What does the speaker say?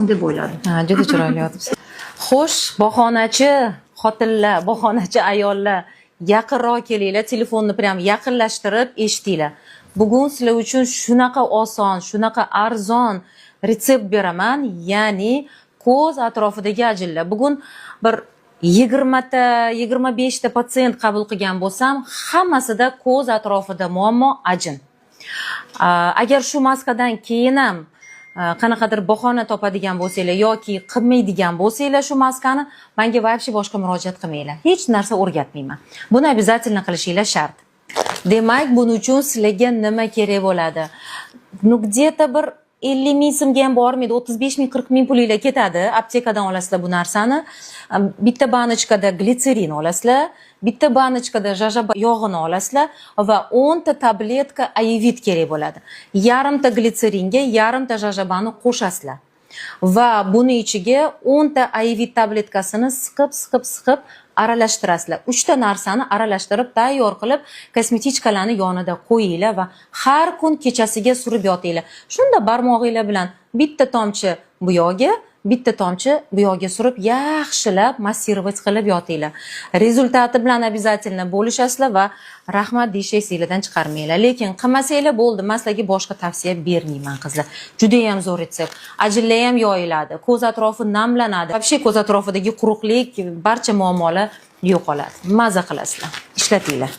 Deb o'yladim. Ha, juda chiroyli yotibsiz. Xo'sh, bahonachi xotinlar, bahonachi ayollar, yaqinroq kelinglar, telefonni прям yaqinlashtirib eshitinglar. Bugun sizlar uchun shunaqa oson, shunaqa arzon retsept beraman, ya'ni ko'z atrofidagi ajinlar. Bugun bir 20 ta, 25 ta patsient qabul qilgan bo'lsam, hammasida ko'z atrofida muammo, ajin. Agar shu maskadan keyin ham qanaqadir bahona topadigan bo'lsanglar yoki qilmaydigan bo'lsanglar shu maskani, menga вообще boshqa murojaat qilmanglar. Hech narsa o'rgatmayman. Buni обязательно qilishinglar shart. Demak, buning uchun sizlarga nima kerak bo'ladi? Ну, где-то bir 50 ming so'mga ham bormaydi, 35 ming, 40 ming pulinglar ketadi. Aptekadan olasizlar bu narsani. Bitta баночка da glitserin olasizlar, bitta баночка da jojoba yog'ini olasizlar va 10 ta tabletka Aevit kerak bo'ladi. Yarimta glitseringa yarimta jojobani qo'shasizlar. Va buni ichiga 10 ta Aevit tabletkasini siqib, siqib, siqib aralashtirasizlar. 3 ta narsani aralashtirib, tayyor qilib, косметичка larni yonida qo'yinglar va har kun kechasiga surib yotinglar. Shunda barmog'inglar bilan bitta tomchi bu yog'iga, bitta tomchi bu yog'iga surib, yaxshilab массировать qilib yotinglar. Результат i bilan обязательно bo'lishasizlar va rahmat deyish esinglardan chiqarmanglar. Lekin qilmasanglar bo'ldi, man sizlarga boshqa tavsiya bermayman, qizlar. Juda ham zo'r retsept. Ajinlar ham yoyiladi, ko'z atrofi namlanadi. Вообще ko'z atrofidagi quruqlik, barcha muammolar yo'qoladi. Maza qilasizlar. Ishlatinglar.